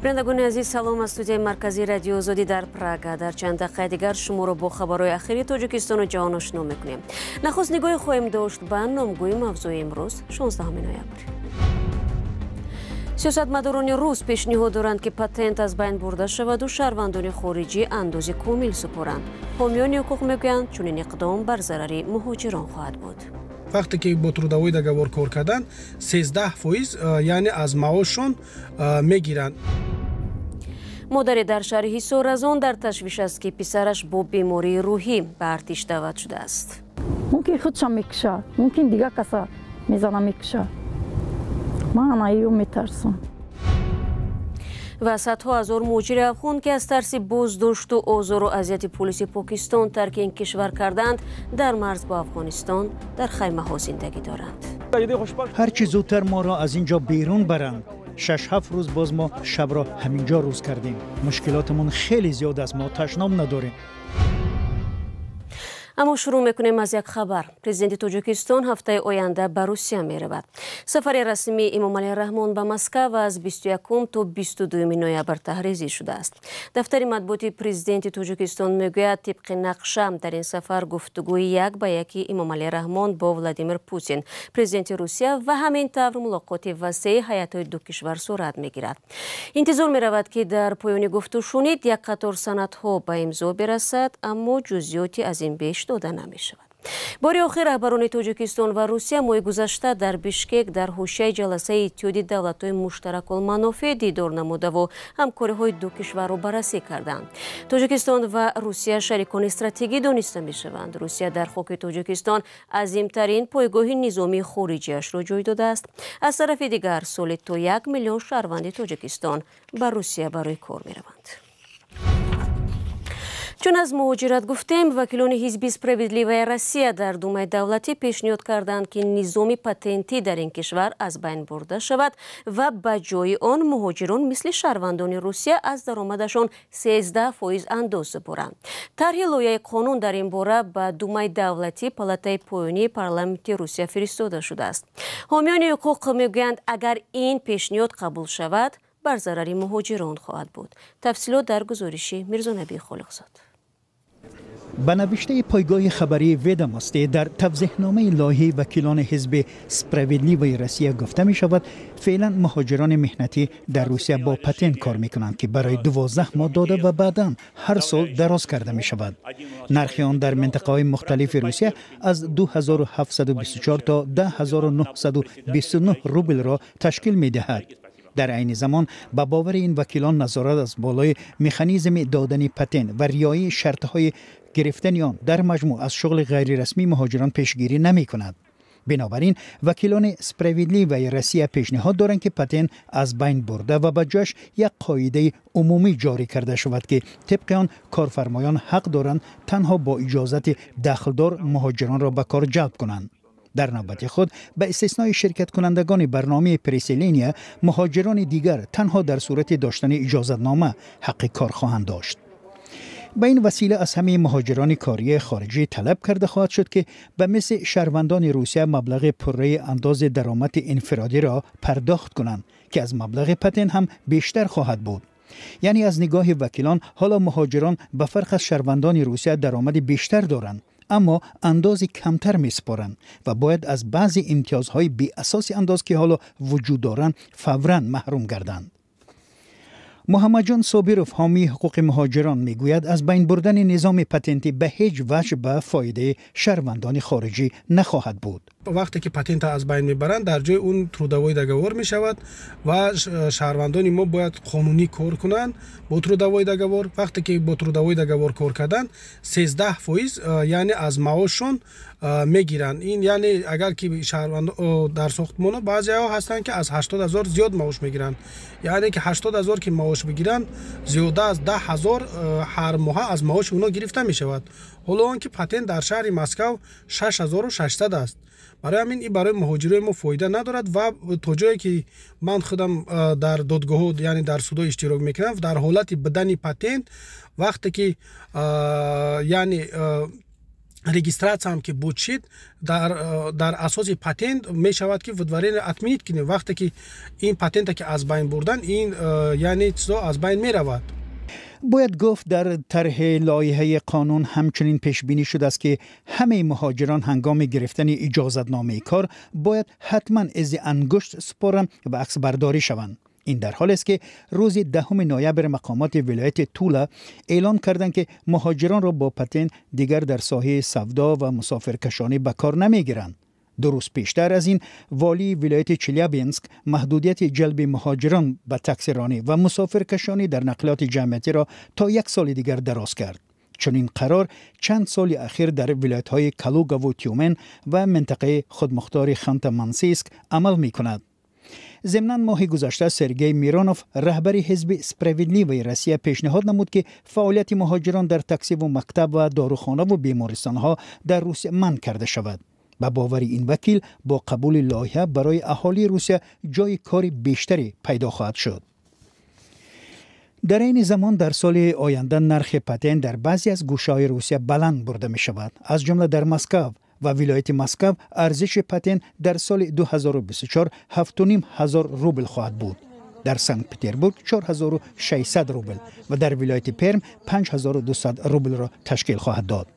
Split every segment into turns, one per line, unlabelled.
Бинандагони азиз, салом аз студияи марказии Радиои Озодӣ дар Прага. Дар чанд дақиқаи дигар шуморо бо хабарҳои ахири Тоҷикистону ҷаҳон ошно мекунем. Нахуст нигоҳе хоҳем дошт ба номгӯи мавзӯи имрӯз, 16 ноябр. Сиёсатмадорони рус пешниҳод доранд, ки патент аз байн бурда шаваду шаҳрвандони хориҷӣ андози комил супоранд. Ҳомиёни ҳуқуқ мегӯянд, чунин иқдом бар зарари муҳоҷирон хоҳад буд.
Вақте ки бо трудовой договор кор кардан, 13%, яъне аз маошшон мегиранд.
Модаре дар шаҳри Ҳисор аз он дар ташвиш аст, ки писараш бо бемории рӯҳӣ ба артиш даъват шудааст.
Мумкин худшам мекуша, мумкин дигар каса мезана, мекуша. Ман аю метарсам.
Ва садҳо ҳазор муҳоҷири афғон, ки аз тарси боздошту озору азияти полиси Покистон тарки ин кишвар карданд, дар марз бо Афғонистон дар хаймаҳо зиндагӣ доранд.
Ҳарчи зудтар моро аз ин ҷо берун баранд. 6-7 рӯз боз мо шабро ҳамин ҷо рӯз кардем. Мушкилотамон хеле зиёд аст, мо ташноб надорем.
Аммо шурӯъ мекунем аз як хабар. Президенти Тоҷикистон ҳафтаи оянда ба Русия меравад. Сафари расмии Эмомалӣ Раҳмон ба Москав аз 21 то 22 ноябр таҳризӣ шудааст. Дафтари матбуоти президенти Тоҷикистон мегӯяд, тибқи нақша дар ин сафар гуфтугӯи як ба яки Эмомалӣ Раҳмон бо Владимир Путин, президенти Русия, ва ҳамин тавр мулоқоти васеи ҳайатҳои ду кишвар сурат мегирад. Интизор меравад, ки дар поёни гуфтушунид як қатор санадҳо ба имзо бирасад, аммо ҷузъиёти аз ин беш дода намешавад. Бори охир раҳбарони Тоҷикистон ва Русия моҳи гузашта дар Бишкек дар ҳошияи ҷаласаи Иттиҳоди давлатҳои муштаракулманофеъ дидор намудаву ҳамкориҳои ду кишварро баррасӣ карданд. Тоҷикистон ва Русия шарикони стратегӣ дониста мешаванд. Русия дар хоки Тоҷикистон азимтарин пойгоҳи низомии хориҷиашро ҷой додааст. Аз тарафи дигар, соли то 1 миллион шаҳрванди Тоҷикистон ба Русия барои кор мераванд. Чун аз муҳоҷират гуфтем, вакилони ҳизби «Справедливая Россия» дар Думаи давлатӣ пешниҳод карданд, ки низоми патентӣ дар ин кишвар аз байн бурда шавад ва ба ҷои он муҳоҷирон мисли шаҳрвандони Русия аз даромадашон 13% андоз супоранд. Тарҳи лоиҳаи қонун дар ин бора ба Думаи давлатӣ, палатаи поёнии парламенти Русия, фиристода шудааст. Ҳомиёни ҳуқуқ мегӯянд, агар ин пешниҳод қабул шавад, бар зарари муҳоҷирон хоҳад буд. Тафсилот дар гузориши Мирзонабӣ Холиқзод.
Ба навиштаи пойгоҳи хабарии «Ведомости», дар тавзеҳномаи лоиҳаи вакилони ҳизби «Справедливая Россия» гуфта мешавад, феълан муҳоҷирони меҳнатӣ дар Русия бо патент кор мекунанд, ки барои 12 моҳ дода ва баъдан ҳар сол дароз карда мешавад. Нархи он дар минтақаҳои мухталифи Русия аз 2724 то 10 929 рублро ташкил медиҳад. Дар айни замон, ба бовари ин вакилон, назорат аз болои механизми додани патент ва риояи шартҳои гирифтани он дар маҷмӯъ аз шуғли ғайрирасмии муҳоҷирон пешгирӣ намекунад. Бинобар ин вакилони «Справедливая Россия» пешниҳод доранд, ки патент аз байн бурда ва ба ҷояш як қоидаи умумӣ ҷорӣ карда шавад, ки тибқи он корфармоён ҳақ доранд танҳо бо иҷозати дахлдор муҳоҷиронро ба кор ҷалб кунанд. Дар навбати худ, ба истиснои ширкаткунандагони барномаи переселения, муҳоҷирони дигар танҳо дар сурати доштани иҷозатнома ҳаққи кор хоҳанд дошт. Ба ин васила аз ҳамаи муҳоҷирони кории хориҷӣ талаб карда хоҳад шуд, ки ба мисли шаҳрвандони Русия маблағи пурраи андози даромади инфиродиро пардохт кунанд, ки аз маблағи патент ҳам бештар хоҳад буд. Яъне, аз нигоҳи вакилон, ҳоло муҳоҷирон ба фарқ аз шаҳрвандони Русия даромади бештар доранд, аммо андози камтар месупоранд ва бояд аз баъзе имтиёзҳои беасоси андоз, ки ҳоло вуҷуд доранд, фавран маҳрум гарданд. Муҳаммадҷон Собиров, ҳомии ҳуқуқи муҳоҷирон, мегӯяд, аз байн бурдани низоми патентӣ ба ҳеҷ ваҷҳ ба фоидаи шаҳрвандони хориҷӣ нахоҳад буд.
Вақте ки патента аз байн мебаранд, дар ҷои он трудовой договор мешавад ва шаҳрвандони мо бояд қонунӣ кор кунанд бо трудовой договор. Вақте ки бо трудовой договор кор карданд, 13%, яъне аз маошшон мегиранд. Ин яъне, агар ки шаҳрванд дар сохтмоно баъзеҳо ҳастанд, ки аз 80 000 зиёд маош мегиранд, яъне ки 80 000 ки маош бигиранд, зиёда аз 10 000 ҳар моҳа аз маоши онҳо гирифта мешавад. Ҳоло он ки патент дар шаҳри Москав 6600 аст. Барои ҳамин ин барои муҳоҷирои мо фоида надорад. Ва то ҷое ки ман худам дар додгоҳҳо, яъне дар судҳо иштирок мекунам, дар ҳолати бидани патент, вақте ки яъне Регистрация ҳам ки буд шид, дар асоси патент мешавад, ки выдворение отменить кунем. Вақте ки ин патента ки аз байн бурдан, ин яъне чизо аз байн меравад.
Бояд гуфт, дар тарҳи лоиҳаи қонун ҳамчунин пешбинӣ шудааст, ки ҳамаи муҳоҷирон ҳангоми гирифтани иҷозатномаи кор бояд ҳатман изи ангушт супоранд ва аксбардорӣ шаванд. Ин дар ҳолест, ки рӯзи 10 ноябр мақомоти вилояти Тула эълон карданд, ки муҳоҷиронро бо патент дигар дар соҳаи савдо ва мусофиркашонӣ ба кор намегиранд. 2 рӯз пештар аз ин волии вилояти Челябинск маҳдудияти ҷалби муҳоҷирон ба таксиронӣ ва мусофиркашонӣ дар нақлиёти ҷамъиятиро то як соли дигар дароз кард. Чунин қарор чанд соли ахир дар вилоятҳои Калугаву Тюмен ва минтақаи худмухтори Ханта Мансийск амал мекунад. Зимнан, моҳи гузашта Сергей Миронов, раҳбари ҳизби «Справедливая Россия», пешниҳод намуд, ки фаъолияти муҳоҷирон дар таксиву мактаб ва дорухонаву бемористонҳо дар Русия манъ карда шавад. Ба бовари ин вакил, бо қабули лоиҳа барои аҳолии Русия ҷои кори бештаре пайдо хоҳад шуд. Дар айни замон дар соли оянда нархи патент дар баъзе аз гӯшаҳои Русия баланд бурда мешавад, аз ҷумла дар Москав ва вилояти Москав арзиши патент дар соли 2024 7,5 ҳазор рубл хоҳад буд, дар Санкт Петербург 4600 рубл ва дар вилояти Перм 5200 рублро ташкил хоҳад дод.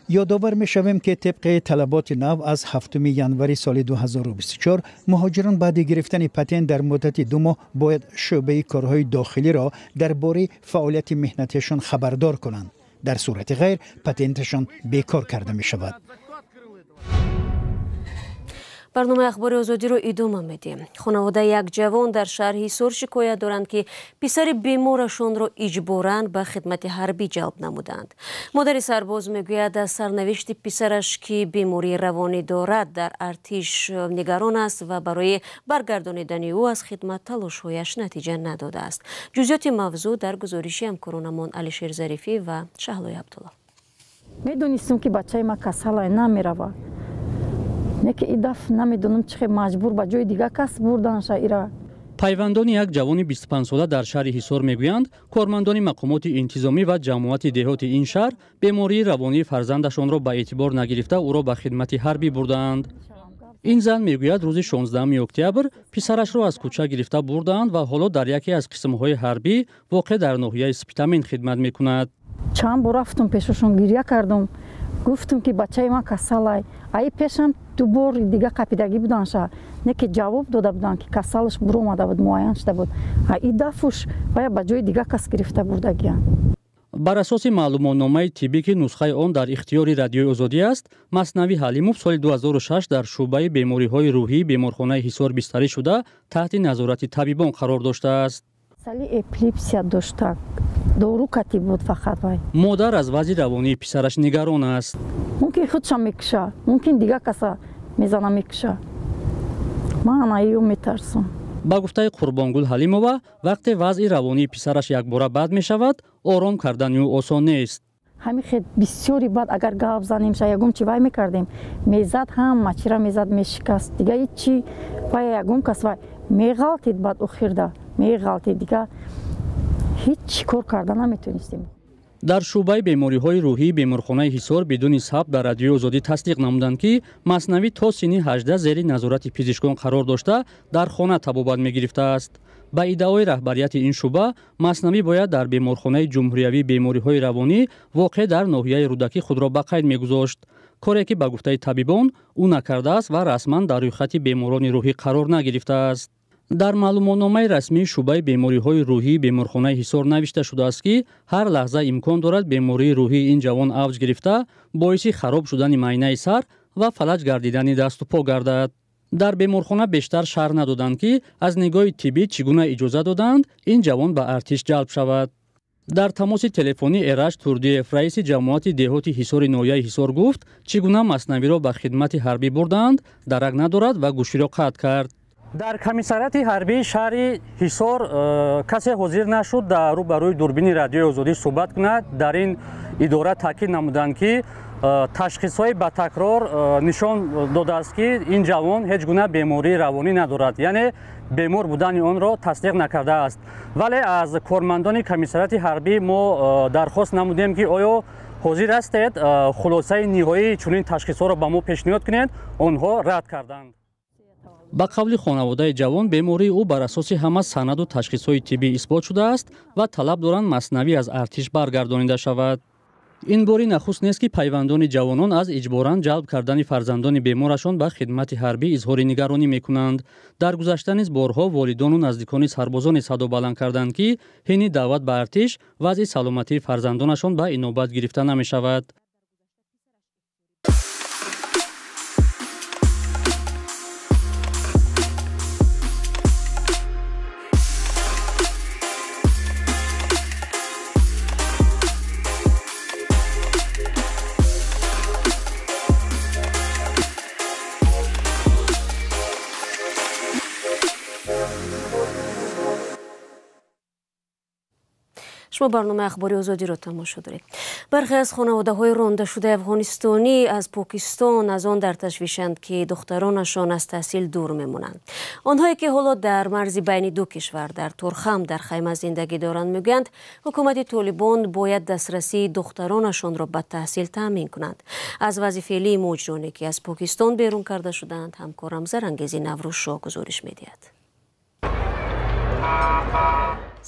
Ёдовар мешавем, ки тибқи талаботи нав аз 7 январи соли 2024 муҳоҷирон баъди гирифтани патент дар муддати 2 моҳ бояд шӯъбаи корҳои дохилиро дар бораи фаъолияти меҳнатиашон хабардор кунанд. Дар сурати ғайр патенташон бекор карда мешавад.
Барномаи Ахбори Озодиро идома медиҳем. Хонаводаи як ҷавон дар шаҳри Ҳисор шикоят доранд, ки писари беморашонро иҷборан ба хидмати ҳарбӣ ҷалб намуданд. Модари сарбоз мегӯяд, аз сарнавишти писараш, ки бемории равонӣ дорад, дар артиш нигарон аст ва барои баргардонидани ӯ аз хидмат талошҳояш натиҷа надодааст. Ҷузъиёти мавзӯъ дар гузориши ҳамкоронамон Алишер Зарифӣ ва Шаҳлои Абдулло.
Медонистум, ки бачаи ма касалай, намерава. Не ки и даф намедонам, чӣ хел маҷбур ба ҷои дига кас бурданша ира.
Пайвандони як ҷавони 25сола дар шаҳри Ҳисор мегӯянд, кормандони мақомоти интизомӣ ва ҷамоати деҳоти ин шаҳр бемории равонии фарзандашонро ба эътибор нагирифта, ӯро ба хидмати ҳарбӣ бурдаанд. Ин зан мегӯяд, рӯзи 16 октябр писарашро аз кӯча гирифта бурдаанд ва ҳоло дар яке аз қисмҳои ҳарбӣ, воқеъ дар ноҳияи Спитамен, хидмат мекунад.
Чанд бор рафтум пешашон, гиря кардум, гуфтум, ки бачаи ман касалай. Аи пешам ду бор дига қапидагӣ буданша, не ки ҷавоб дода буданд, ки касалаш буромада буд, муайян шуда буд. А и дафуш вая ба ҷои дига кас гирифта бурдагиянд.
Бар асоси маълумотномаи тиббӣ, ки нусхаи он дар ихтиёри Радиои Озодӣ аст, Маснавӣ Ҳалимов соли 2006 дар шӯъбаи бемориҳои рӯҳии беморхонаи Ҳисор бистарӣ шуда, таҳти назорати табибон қарор доштааст.
Касали эпилепсия дошта, дору кати буд фақат вай.
Модар аз вазъи равонии писараш нигарон аст.
Мумкин худша мекуша, мумкин дига каса мезана, мекуша. Ман ана ё метарсам.
Ба гуфтаи Қурбонгул Ҳалимова, вақте вазъи равонии писараш якбора бад мешавад, ором кардани ӯ осон нест.
Ҳамин хел бисёри бад, агар гап занем ша, ягон чи вай мекардем, мезад, ҳама чира мезад, мешикаст. Дига ҳичи вай, ягон кас вай меғалтид, баъд охирда меғалтид, дига ҳеҷ кор карда наметонистем.
Дар шӯъбаи бемориҳои рӯҳии беморхонаи Ҳисор бидуни сабт дар Радиои Озодӣ тасдиқ намуданд, ки Маснавӣ то синни 18 зери назорати пизишкон қарор дошта, дар хона табобат мегирифтааст. Ба иддаои раҳбарияти ин шӯъба, Маснавӣ бояд дар беморхонаи ҷумҳуриявии бемориҳои равонӣ, воқеъ дар ноҳияи Рӯдакӣ, худро ба қайд мегузошт, коре ки ба гуфтаи табибон ӯ накардааст ва расман дар рӯйхати беморони рӯҳӣ қарор нагирифтааст. Дар маълумотномаи расмии шӯъбаи бемориҳои рӯҳии беморхонаи Ҳисор навишта шудааст, ки ҳар лаҳза имкон дорад бемории рӯҳии ин ҷавон авҷ гирифта, боиси хароб шудани майнаи сар ва фалаҷ гардидани дасту по гардад. Дар беморхона бештар шарҳ надоданд, ки аз нигоҳи тиббӣ чӣ гуна иҷоза доданд ин ҷавон ба артиш ҷалб шавад. Дар тамоси телефонӣ Эраҷ Турдиев, раиси ҷамоати деҳоти Ҳисори ноҳияи Ҳисор, гуфт, чӣ гуна Маснавиро ба хидмати ҳарбӣ бурдаанд, дарак надорад ва гӯширо қатъ кард. Дар комиссариати ҳарбии шаҳри Ҳисор касе ҳозир нашуд дар рӯ ба рӯи дурбини Радиои Озодӣ суҳбат кунад. Дар ин идора таъкид намуданд, ки ташхисҳои ба такрор нишон додааст, ки ин ҷавон ҳеҷ гуна бемории равонӣ надорад, яъне бемор будани онро тасдиқ накардааст. Вале аз кормандони комиссариати ҳарбӣ мо дархост намудем, ки оё ҳозир ҳастед хулосаи ниҳоии чунин ташхисҳоро ба мо пешниҳод кунед, онҳо рад карданд. Ба қавли хонаводаи ҷавон, бемории ӯ бар асоси ҳама санаду ташхисҳои тиббӣ исбот шудааст ва талаб доранд Маснавӣ аз артиш баргардонида шавад. Ин бори нахуст нест, ки пайвандони ҷавонон аз иҷборан ҷалб кардани фарзандони беморашон ба хидмати ҳарбӣ изҳори нигаронӣ мекунанд. Дар гузашта низ борҳо волидону наздикони сарбозоне садо баланд карданд, ки ҳини даъват ба артиш вазъи саломатии фарзандонашон ба инобат гирифта намешавад.
Шумо барномаи Ахбори Озодиро тамошо доред. Бархе аз хонаводаҳои рондашудаи афғонистонӣ аз Покистон аз он дар ташвишанд, ки духтаронашон аз таҳсил дур мемонанд. Онҳое ки ҳоло дар марзи байни ду кишвар дар Турхам дар хайма зиндагӣ доранд, мегӯянд, ҳукумати Толибон бояд дастрасии духтаронашонро ба таҳсил таъмин кунанд. Аз вазъи феълии муҳоҷироне, ки аз Покистон берун карда шудаанд, ҳамкорам Зарангези Наврӯзшоҳ гузориш медиҳад.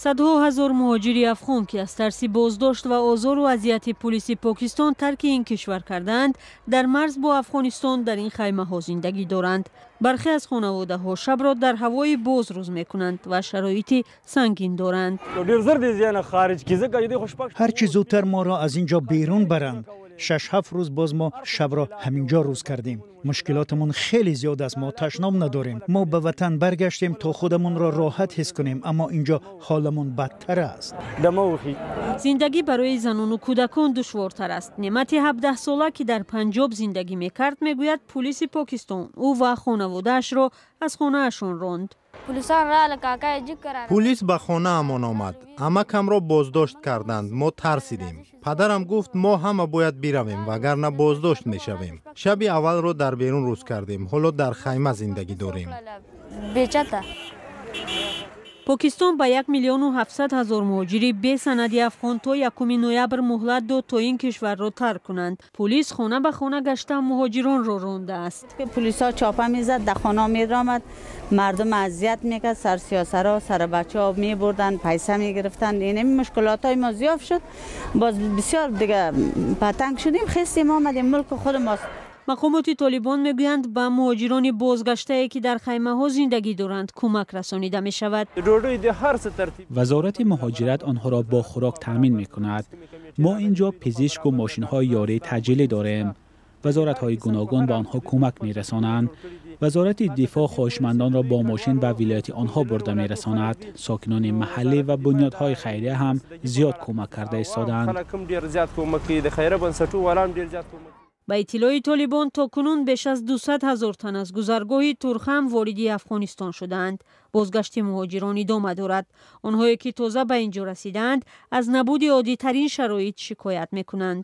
Садҳо ҳазор муҳоҷири афғон, ки аз тарси боздошт ва озору азияти пулиси Покистон тарки ин кишвар кардаанд, дар марз бо Афғонистон дар ин хаймаҳо зиндагӣ доранд. Бархе аз хонаводаҳо шабро дар ҳавои боз рӯз мекунанд ва шароити сангин доранд.
Ҳарчи зудтар моро аз ин ҷо берун баранд. 6-7 рӯз боз мо шабро ҳаминҷо рӯз кардем. Мушкилотамон хеле зиёд аст, мо ташноб надорем. Мо ба ватан баргаштем то худамонро роҳат ҳис кунем, аммо инҷо ҳоламон бадтар аст.
Зиндагӣ барои занону кӯдакон душвортар аст. Неъмати 17-сола, ки дар Панҷоб зиндагӣ мекард, мегӯяд, пулиси Покистон ӯ ва хонаводаашро аз хонаашон ронд.
Пулис ба хонаамон омад, амакамро боздошт карданд. Мо тарсидем. Падарам гуфт, мо ҳама бояд биравем, вагарна боздошт мешавем. Шаби аввалро дар берун рӯз кардем, ҳоло дар хайма зиндагӣ дорем.
Покистон ба 1 700 000 муҳоҷири бесанади афғон то 1 ноябр муҳлат дод, то ин кишварро тарк кунанд. Пулис хона ба хона гашта муҳоҷиронро рондааст.
Пулисҳо чопа мезад, дар хона меромад, мардум азият мекард, сарсиёсаро сар бачаҳо мебурданд, пайса мегирифтанд. Ин мушкилотҳои мо зиёд шуд. Боз бисёр дига патанг шудем, хестем, омадем, мулки худ мост.
Мақомоти Толибон мегӯянд, ба муҳоҷирони бозгаштае, ки дар хаймаҳо зиндагӣ доранд, кӯмак расонида мешавад.
Вазорати муҳоҷират онҳоро бо хӯрок таъмин мекунад. Мо инҷо пизишку мошинҳои ёрии таъҷилӣ дорем. Вазоратҳои гуногун ба онҳо кӯмак мерасонанд. Вазорати дифоъ хоҳишмандонро бо мошин ба вилояти онҳо бурда мерасонад. Сокинони маҳаллӣ ва бунёдҳои хайрия ҳам зиёд кӯмак карда истодаанд.
Ба иттилои Толибон, то кунун беш аз 200 ҳазор тан аз гузаргоҳи Турхам вориди Афғонистон шудаанд. Бозгашти муҳоҷирон идома дорад. Онҳое ки тоза ба инҷо расидаанд, аз набуди оддитарин шароит шикоят мекунанд.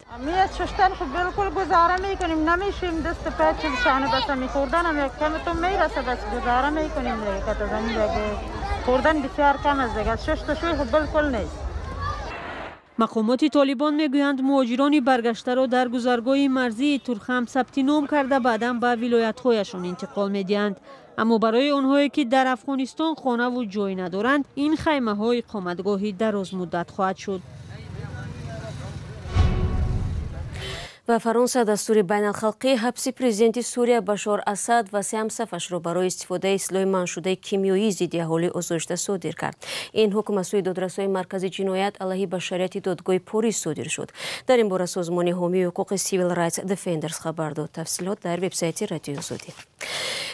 Мақомоти Толибон мегӯянд, муҳоҷирони баргаштаро дар гузаргоҳи марзии Турхам сабти ном карда, баъдан ба вилоятҳояшон интиқол медиҳанд. Аммо барои онҳое, ки дар Афғонистон хонаву ҷой надоранд, ин хаймаҳо иқоматгоҳи дарозмуддат хоҳад шуд.
Ва Фаронса дастури байналхалқии ҳабси президенти Сурия Башор Асад ва се ҳамсафашро барои истифодаи силоҳи манъшудаи кимиёӣ зидди аҳолӣ озошта содир кард. Ин ҳукм аз сӯи додрасҳои маркази ҷиноят алайҳи башарияти додгоҳи Порис содир шуд. Дар ин бора созмони ҳомии ҳуқуқи Civil Rights Defenders хабар дод. Тафсилот дар вебсайти Радиои Озодӣ.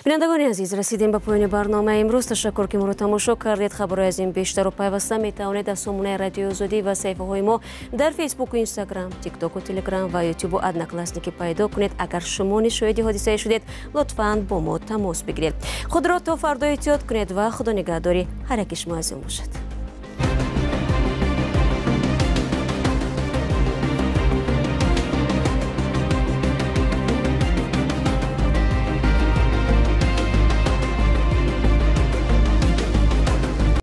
Бинандагони азиз, расидем ба поёни барномаи имрӯз. Ташаккур, ки моро тамошо кардед. Хабарҳои аз ин бештарро пайваста метавонед аз сомонаи Радиои Озодӣ ва саҳифаҳои мо дар Фейсбуку, Инстаграм, Тиктоку, Телеграм ва Ютубу Одноклассники пайдо кунед. Агар шумо низ шоҳиди ҳодисае шудед, лутфан бо мо тамос бигиред. Худро то фардо эҳтиёт кунед ва худо нигаҳдори ҳар яки шумо азизон бошад.